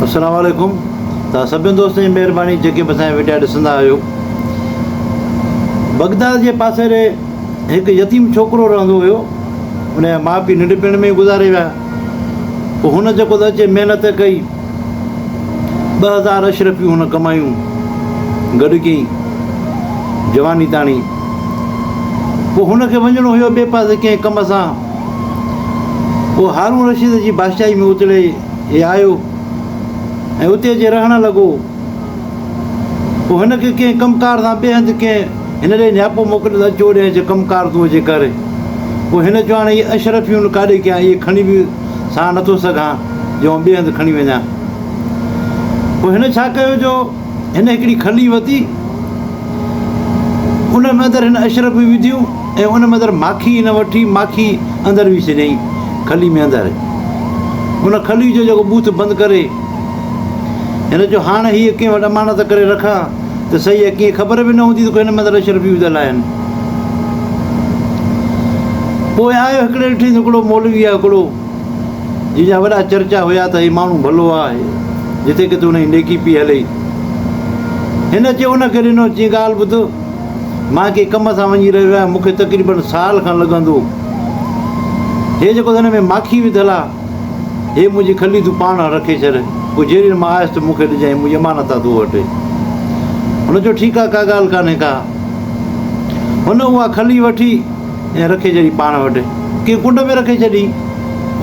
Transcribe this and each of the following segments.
السلام عليڪم توهان سڀني دوستن جي مهرباني جيڪي به اسان جا وڊيا ڏسندا آهيو. بغداد جي پاسيري هڪ يتيم ڇوڪرو رهندو هيو. ان جا ماء پيء ننڍپڻ ۾ ئي گذاري ويا. پوء هن جيڪو ته اچي محنت ڪئي، 2000 اشرفيون هن ڪمايون، گڏ ڪيائين جواني تاڻي. پوء هن کي وڃڻو هيو ٻئي پاسي ڪنهن ڪم سان. پوء هارون رشيد جي بادشاهي ۾ اتڙي هي آيو ۽ اتي اچي رهڻ لڳو. پوء هن کي ڪنهن ڪم ڪار سان ٻئي هنڌ ڪنهن هن ڏي نياپو موڪليو ته اچ هوڏي اچ ڪم ڪار تون اچي ڪر. پوء هن چيو هاڻي اهي اشرفيون ڪاڏي ڪيان، اهي کڻي به ساڻ نٿو سگهان جو آئون ٻئي هنڌ کڻي وڃان. پوء هن ڇا ڪيو جو هن هڪڙي کلي وتي، ان ۾ اندر هن اشرفيون وڌيون ۽ ان ۾ اندر ماکي هن وٺي ماکي اندر وجهي ڇڏيائين کلي ۾ اندر. ان کلي جو جيڪو ٻوٿ بند ڪري هن چيو هاڻ هيء ڪنهن وٽ امانت ڪري رکان ته صحيح آهي، ڪنهن خبر به نه هوندي ته هن ۾ اندر اشرفيون وڌل آهن. پوء آيو هڪڙي ڏٺي ته هڪڙو مولوي آهي هڪڙو جنهن جا وڏا چرچا هيا ته هي ماڻهو ڀلو آهي، جتي ڪٿي ان جي نيڪي پئي هلي. هن اچي ان کي ڏنو، چيائين ڳالهه ٻڌ، مان ڪنهن ڪم سان وڃي رهيو آهيان، مون کي تقريبن سال کن لڳندو. هي جيڪو هن ۾ ماکي وڌل آهي، هي منهنجي کلي تون پاڻ رکي ڇڏ، پوء جنهن ڏينهن مان آيس ته مون کي ڏجانء، هي منهنجي امانت آهي تو وٽ. هن چيو ٺيڪ آهي، ڪا ڳالهه ڪانهي ڪا. هن اها کلي وٺي ۽ رکي ڇڏي پاڻ وٽ، ڪنهن ڪنڊ ۾ رکي ڇڏي.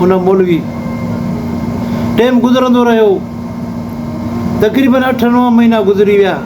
ان مولوي ٽيم گذرندو رهيو. تقريبن اٺ نو مهينا گذري ويا.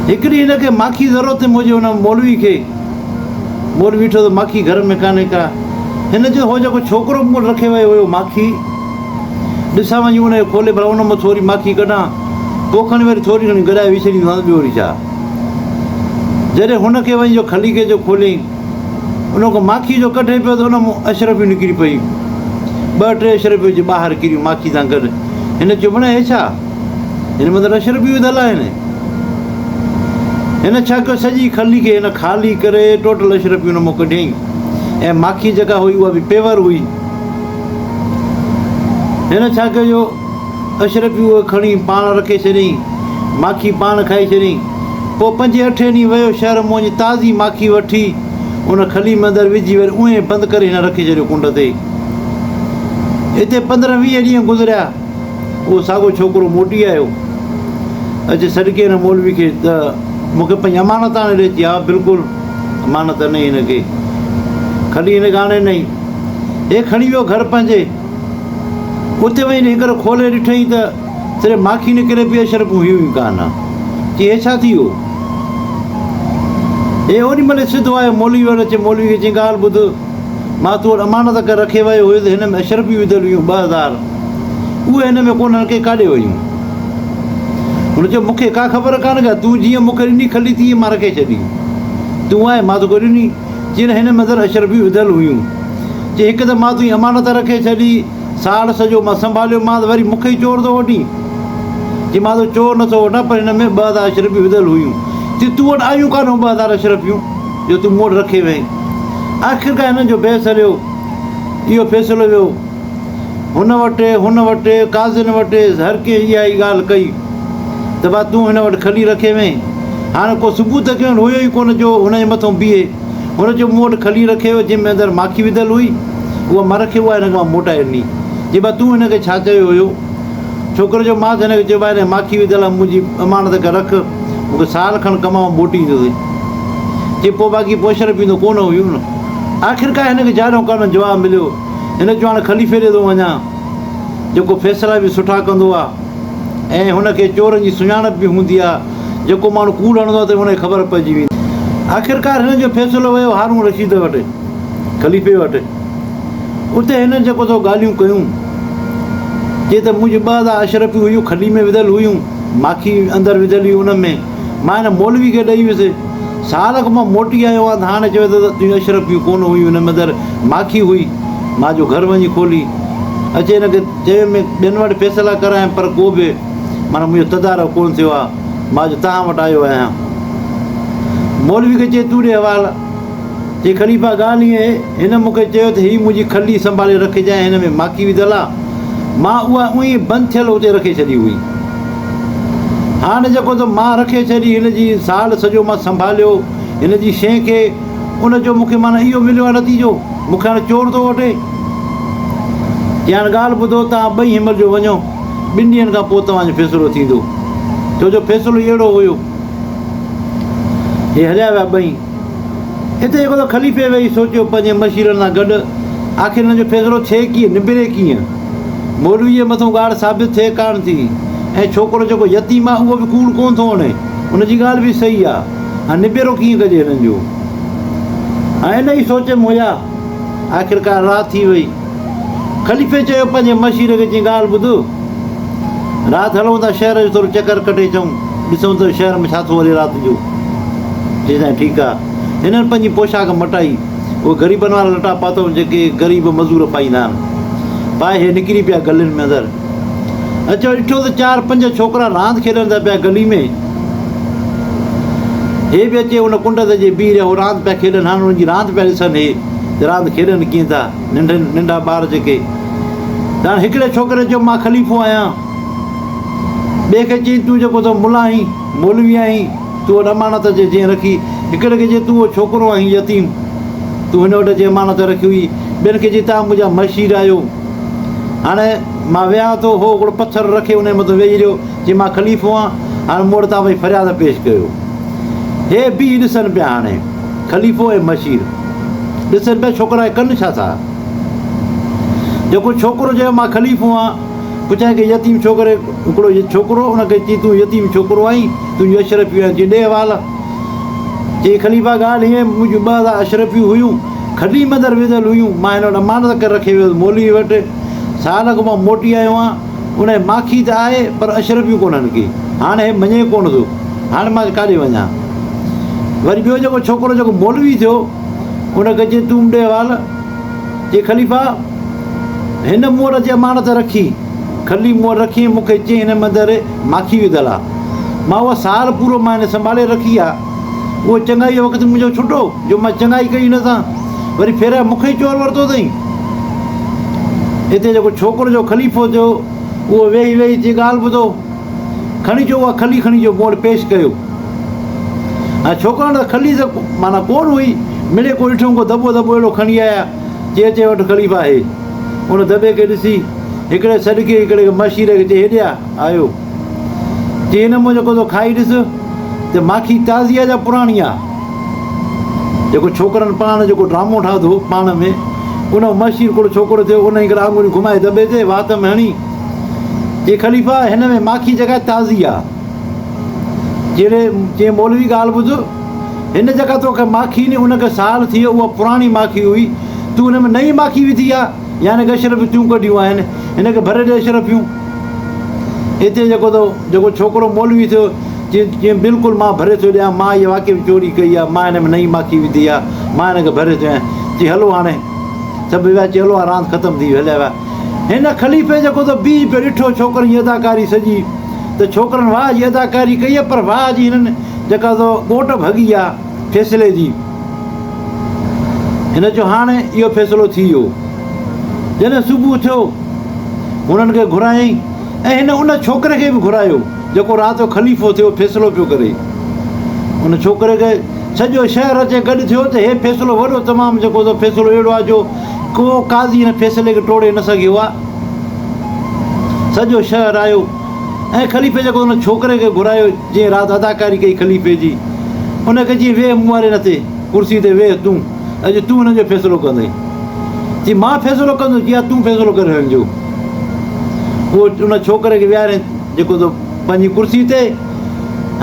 هڪ ڏينهن هن کي ماکي ضرورت هجي ان مولوي کي. مولوي ڏٺو ته ماکي گهر ۾ ڪانهي ڪا. هن چيو هو جيڪو ڇوڪرو مون وٽ رکي ويو هيو ماکي ڏسان وڃي ان کي کولي ڀلا ان مان ٿوري ماکي ڪڍان. پوء کڻي وري ٿوري گهڻي گڏائي وجهي ڇڏيندوسانس ٻيو وري ڇا. جڏهن هن کي وڃي جو کلي کي جو کوليائين ان کان ماکي جو ڪڍي پيو ته ان مان اشرفيون نڪري پيون. ٻه ٽي اشرفيون اچي ٻاهر ڪريون ماکي سان گڏ. هن چيو بڻ هي ڇا؟ هن ۾ ته اشرفيون وڌل آهن. هن ڇا ڪيو سڄي کلي کي هن خالي ڪري ٽوٽل اشرفيون ان مان ڪڍيائين ۽ ماکي جيڪا هئي اها به پيور هئي. هن ڇا ڪيو جو اشرفيون اهي کڻي پاڻ رکي ڇڏيائين. ماکي پاڻ کائي ڇڏيائين. پوء پنجين اٺين ڏينهن ويو شهر مان وڃي تازي ماکي وٺي ان کلي ۾ اندر وجهي وري اونهين بند ڪري هن رکي ڇڏيو ڪنڊ تي. اتي 15 20 ڏينهن گذريا. اهو ساڳو ڇوڪرو موٽي آيو. اچي سڏ ڪيائين هن مولوي کي ته مون کي پنهنجي امانت آڻي ڏي. چي ها بلڪل امانت ڏنئي هن کي. کلي هن کي آڻي ڏنئي. هي کڻي ويو گهر پنهنجي. اتي وڃي هيڪر کولي ڏٺئي ته صرف ماکي نڪري پئي اشرفون هيون ئي ڪانه. چي هي ڇا ٿي ويو؟ هي اوڏي مهل سڌو آيو مولوي وٽ اچي مولوي کي چيائين ڳالهه ٻڌ مان تو وٽ امانت ڪري رکي ويو هيس هن ۾ اشرفيون وڌل هيون 2000 اهي هن ۾ ڪونهن ڪي ڪاڏي ويون؟ هن چيو مون کي ڪا خبر ڪانه ڪا تون جيئن مون کي ڏني کلي تيئن مان رکي ڇڏي. تون آهين مان توکي ڏني. چي نه هن ۾ اندر اشرفيون وڌل هيون. چي هڪ ته مان تنهنجي امانت رکي ڇڏي، ساڙ سڄو مان سنڀاليومانس، وري مون کي ئي چور ٿو وٺين؟ چي مان تو چور نٿو وٺان، پر هن ۾ 2000 اشرفيون وڌل هيون. چي تون وٽ آيون ڪانه هيون 2000 اشرفيون، جو تون مون وٽ رکي وئين. آخرڪار هنن جو بحث هليو. اهو فيصلو ويو. هن وٽ، هن وٽ، قاضين وٽ، هر ڪنهن اها ئي ڳالهه ڪئي ته ڀاء تون هن وٽ کلي رکي وئين. هاڻي ڪو ثبوت ته ڪنهن وٽ هيو ئي ڪونه جو هن جي مٿئون بيهي. هن چيو مون وٽ کلي رکي ويو جنهن ۾ اندر ماکي وڌل هئي، اها مان رکي اها هن کي مان موٽائي ڏني. چي ڀاء تون هن کي ڇا چيو هيو؟ ڇوڪري چيو مان ته هن کي چيو ڀاء هن ۾ ماکي وڌل آهي منهنجي امانت کي رک، مون کي سال کن ڪمائون موٽي ايندوسين. چي پوء باقي پوشر پيندو ڪونه هيون نه. آخرڪار هن کي جارحو ڪانه جواب مليو. هن چيو هاڻ خليفي ڏي ٿو وڃان، جيڪو فيصلا به سٺا ڪندو آ ۽ هن کي چورن جي سڃاڻپ به هوندي آ، جيڪو ماڻهو ڪوڙ هڻندو آ ته هن کي خبر پئجي ويندي. آخرڪار هنن جو فيصلو ويو هارون رشيد وٽ، خليفي وٽ. اتي هنن جيڪو سو ڳالهيون ڪيون، چي ته منهنجون 2000 اشرفيون هيون، کلي ۾ وڌل هيون، ماکي اندر وڌل هئي ان ۾، مان هن مولوي کي ڏئي ويس. سال کان مان موٽي آيو آهيان ته هاڻي چوي ٿو ته تنهنجون اشرفيون ڪونه هيون، هن ۾ اندر ماکي هئي. مان جو گهر وڃي کولي اچي هن کي چيم ٻين وٽ فيصلا ڪرايم پر ڪو به معنيٰ منهنجو تدارڪ ڪونه ٿيو آهي. مان جو توهان وٽ آيو آهيان. مولوي کي چي تون ڏي حوالا. چي خليفا ڳالهه هيئن آهي، هن مون کي چيو ته هي منهنجي کلي سنڀالي رکجانء هن ۾ ماکي وڌل آهي. مان اها ائين بند ٿيل اتي رکي ڇڏي هئي. هاڻ جيڪو ته مان رکي ڇڏي هن جي سال سڄو مان سنڀاليو هن جي شيء کي ان جو مون کي معنيٰ اهو مليو آهي نتيجو مون کي هاڻي چور ٿو وٺي. چي هاڻ ڳالهه ٻڌو توهان ٻئي هن مهل جو وڃو ٻن ڏينهن کان پوء توهان جو فيصلو ٿيندو. ڇو جو فيصلو ئي اهڙو هيو. هي هليا ويا ٻئي. اتي هڪ دفعو خليفي ويهي سوچيو پنهنجي مشيرن سان گڏ آخر هن جو فيصلو ٿئي ڪيئن، نبري ڪيئن؟ مولويء جي مٿئون ڳالهه ثابت ٿئي ڪانه ٿي ۽ ڇوڪرو جيڪو يتيم آ اهو به ڪوڙ ڪونه ٿو هڻي، ان جي ڳالهه به صحيح آ. هاڻ نبيرو ڪيئن ڪجي هنن جو؟ هاڻ ان ئي سوچ ۾ هيا. آخرڪار رات ٿي وئي. خليفي چيو پنهنجي مشير کي چيائين ڳالهه ٻڌ. رات هلون ٿا شهر جو ٿورو چڪر ڪٽي اچون، ڏسون ته شهر ۾ ڇا ٿو هلي رات جو. چيائين سائين ٺيڪ آ. هنن پنهنجي پوشاڪ مٽائي، اهي غريبن وارا لٽا پاتائون جيڪي غريب مزور پائيندا آهن. پائي هي نڪري پيا گلين ۾ اندر. اچيو ڏٺو ته چار پنج ڇوڪرا راند کيڏن ٿا پيا گلي ۾. هي به اچي ان ڪنڊ تي جي بيهي رهيا، هو راند پيا کيڏن، هاڻ انهن جي راند پيا ڏسن هي ته راند کيڏن ڪيئن ٿا. ننڍن ننڍا ٻار جيڪي ته هاڻي هڪڙي ڇوڪري چيو مان خليفو آهيان ٻئي کي چيائين تون جيڪو ته ملا آهين مولوي آهين تون وٽ امانت اچي جنهن رکي هڪڙي کي چيائين تون اهو ڇوڪرو آهين يتيم تون هن وٽ اچي امانت رکي هئي ٻين کي چيائين توهان منهنجا مشير آهيو هاڻي مان ويهان ٿو هو هڪڙو پٿر رکي ان جي مٿان ويهي رهيو چي مان خليفو آهيان هاڻي مون وٽ توهان پنهنجي فرياد پيش ڪيو هي بيهي ڏسن پيا هاڻي خليفو ۽ مشير ڏسن پيا ڇوڪرا هي ڪن ڇا ٿا. جيڪو ڇوڪرو چيو مان خليفو آهيان، پڇيائين ڪي يتيم ڇوڪري هڪڙو ڇوڪرو ان کي چي تون يتيم ڇوڪرو آهين تنهنجون اشرفيون آهن چي ڏي حوالا. چي خليفا ڳالهه هيئن منهنجون 2000 اشرفيون هيون کڏي مندر وڌل هيون مان هن وٽ امانت ڪري رکي ويو هوس مولوي وٽ سال اڳ مان موٽي آيو آهيان ان جي ماکي ته آهي پر اشرفيون ڪونهن ڪي هاڻ هي مڃي ڪونه ٿو هاڻ مان ڪاڏي وڃان. وري ٻيو جيڪو ڇوڪرو جيڪو مولوي ٿيو ان کي چي تون ڏي حوال چي خليفا هن مون وٽ اچي امانت رکي کلي مون وٽ رکي مون کي چي هن مندر ماکي وڌل آ مان اها سال پورو مان هن سنڀالي رکي آ اهو چڱائي جو وقت منهنجو ڇٽو جو مان چڱائي ڪئي هن سان وري ڦيرائي مون کي ئي چور ورتو اٿئي اتي جيڪو ڇوڪرو جو خليفو ٿيو اهو ويهي ويهي چي ڳالهه ٻڌو کڻي چو اها کلي کڻي جو مون وٽ پيش ڪيو ۽ ڇوڪرن ته کلي ته معنيٰ ڪونه هئي، مڙئي ڪو ڏٺم ڪو دٻو دٻو اهڙو کڻي آيا، چي اچي وٺ خليفا هي. ان دٻي کي ڏسي هڪڙي سڏ ڪئي هڪڙي کي مشير کي چي هيڏي آ، آيو. چي هن منهنجو ڪو ٿو کائي ڏس ته ماکي تازي آ يا پراڻي آ. جيڪو ڇوڪرن پاڻ جيڪو ڊرامو ٺاهيو پاڻ ۾ ان مشير هڪڙو ڇوڪرو ٿيو ان هڪڙا آڱريون گهمائي دٻي تي وات ۾ هڻي چي خليفا هن ۾ ماکي جيڪا تازي آ. جهڙي چيائين مولوي ڳالهه ٻڌ، هن جيڪا توکي ماکي ڏني ان کي سال ٿي ويو، اها پراڻي ماکي هئي، تون ان ۾ نئين ماکي وڌي آ، يعني ڪه اشرفيون تون ڪڍيون آهن، هن کي ڀري ڏي اشرفيون. اتي جيڪو تو جيڪو ڇوڪرو مولوي ٿيو، چيائين بلڪل مان ڀري ٿو ڏيان، مان هيء واقعي به چوري ڪئي آ، مان هن ۾ نئين ماکي وڌي آ، مان هن کي ڀري ٿو ڏيان. چي هلو هاڻي. سڀ ويا، چي هلو هاڻي راند ختم ٿي وئي، هليا ويا. هن خليفي جيڪو تو بيهي پيو ڏٺو ڇوڪرن جي اداڪاري سڄي. ته ڇوڪرن واهه جي اداڪاري ڪئي آهي پر واهه جي هنن جيڪا سو ڳوٽ ڀڳي آ فيصلي جي. هن چيو هاڻ اهو فيصلو ٿي ويو. جڏهن صبح ٿيو هنن کي گهرايائين ۽ هن ان ڇوڪري کي به گهرايو جيڪو رات جو خليفو ٿيو فيصلو پيو ڪري. ان ڇوڪري کي سڄو شهر اچي گڏ ٿيو ته هي فيصلو وڏو تمام جيڪو سو فيصلو اهڙو آ جو ڪو قاضي هن فيصلي کي ٽوڙي نه سگهيو آ. سڄو شهر آيو ۽ خليفي جيڪو ان ڇوڪري کي گهرايو جنهن رات اداڪاري ڪئي خليفي جي ان کي چيائين ويهه مون واري نه تي ڪرسي تي ويهه تون اڄ تون هنن جو فيصلو ڪندين چي مان فيصلو ڪندس چي ها تون فيصلو ڪر هنن جو اهو ان ڇوڪري کي ويهارين جيڪو تو پنهنجي ڪرسي تي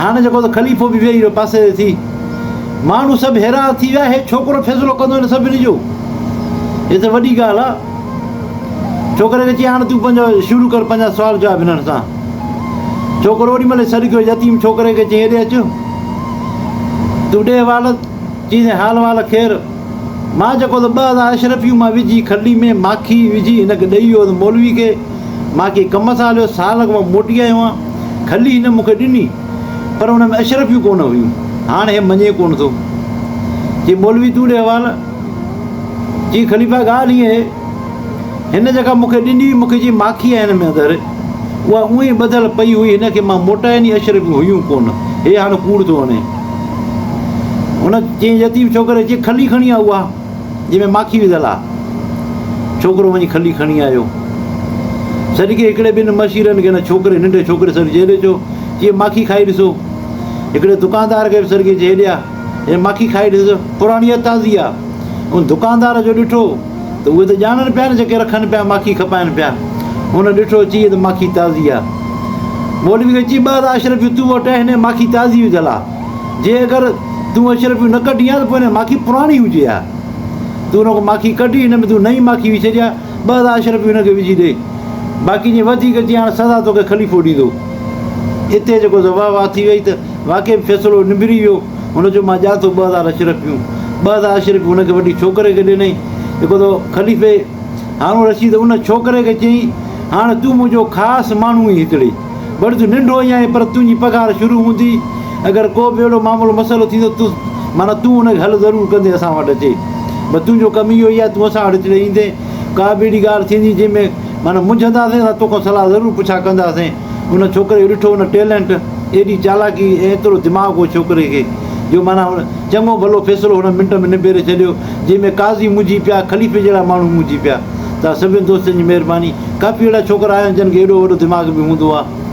هاڻي جيڪو تو خليفو به ويهي رهيو پاسي تي ٿي ماڻهو سڀ حيران ٿي ويا هي ڇوڪرو فيصلو ڪندو هن سڀني جو هي ته وڏي ڳالهه آهي ڇوڪري کي چيائين هاڻ تون پنهنجو شروع ڪر پنهنجا سوال جواب هنن سان. ڇوڪرو اوڏي مهل ئي سڏ ڪيو يتيم ڇوڪري کي چيائين هيڏي اچ. تون ڏي حوال. چيائين حال وال خير. مان جيڪو ته 2000 اشرفيون مان وجهي کلي ۾ ماکي وجهي هن کي ڏئي ويو هوس مولوي کي. مان ڪي ڪم سان هليو سال اڳ مان موٽي آيو آهيان. کلي هن مون کي ڏني پر ان ۾ اشرفيون ڪونه هيون. هاڻ هي مڃي ڪونه ٿو. چيائين مولوي تون ڏي حوال. چيائين خليفا ڳالهه هيئن آهي. هن جيڪا مون کي ڏني هئي، مون کي جيئن ماکي آهي هن ۾ اندر، اها اونئين ئي ٻڌل پئي هئي، هن کي مان موٽائي ڏني، اشرفيون هيون ڪونه. هي هاڻ ڪوڙ ٿو هڻي. هن چيائين يتيم ڇوڪري چي کلي کڻي آ اها، جنهن ۾ ماکي وڌل آ. ڇوڪرو وڃي کلي کڻي آيو. سڏڪي هڪڙي ٻن مشيرن کي هن ڇوڪري ننڍي ڇوڪري سڏجي هيڏي اچو، چي ماکي کائي ڏسو. هڪڙي دڪاندار کي به سڏڪي چي هيڏي آ، هي ماکي کائي ڏس، پراڻي آ تازي آ. ان دڪاندار جو ڏٺو ته اهي ته ڄاڻن پيا نه جيڪي رکن پيا ماکي کپائن پيا. هن ڏٺو چي ته ماکي تازي آ. مولوي کي چي 2000 اشرفيون تون وٽ آهن هن ماکي تازي وڌل آ. جي اگر تون اشرفيون نه ڪڍين ها ته پوء هن ماکي پراڻي هجي ها. تون هن کان ماکي ڪڍي هن ۾ تون نئين ماکي وجهي ڇڏي ها. 2000 اشرفيون هن کي وجهي ڏي. باقي جي وڌيڪ چي هاڻ سزا توکي خليفو ڏيندو. اتي جيڪو سو واهه واهه ٿي وئي ته واقعي به فيصلو نبري ويو. هن چيو مان ڄاتو 2000 اشرفيون. 2000 اشرفيون هن کي وٺي ڇوڪري کي ڏنائين. جيڪو تو خليفي هارون رشيد ان ڇوڪري کي چيائين هاڻ تون منهنجو خاص ماڻهو آهين هتڙي. ڀلي تون ننڍو ئي آهين پر تنهنجي پگهار شروع هوندي. اگر ڪو به اهڙو معاملو مسئلو ٿيندو ته معنيٰ تون ان کي حل ضرور ڪندين اسان وٽ اچي. بس تنهنجو ڪم اهو ئي آهي تون اسان وٽ هتڙي ايندين. ڪا به اهڙي ڳالهه ٿيندي جنهن ۾ معنيٰ منجهنداسين اسان توکان صلاح ضرور پڇا ڪنداسين. ان ڇوڪري کي ڏٺو ان ٽيلنٽ، ايڏي چالاڪي ۽ ايترو دماغ هو ڇوڪري کي جو معنيٰ هن چڱو ڀلو فيصلو هن منٽ ۾ نبيري ڇڏيو جنهن ۾ قاضي منجهي پيا، خليفي جهڙا ماڻهو منجهي پيا. توهان سڀني دوستن جي مهرباني. ڪافي اهڙا ڇوڪرا آيا آهن جن کي ايڏو وڏو دماغ به هوندو آهي.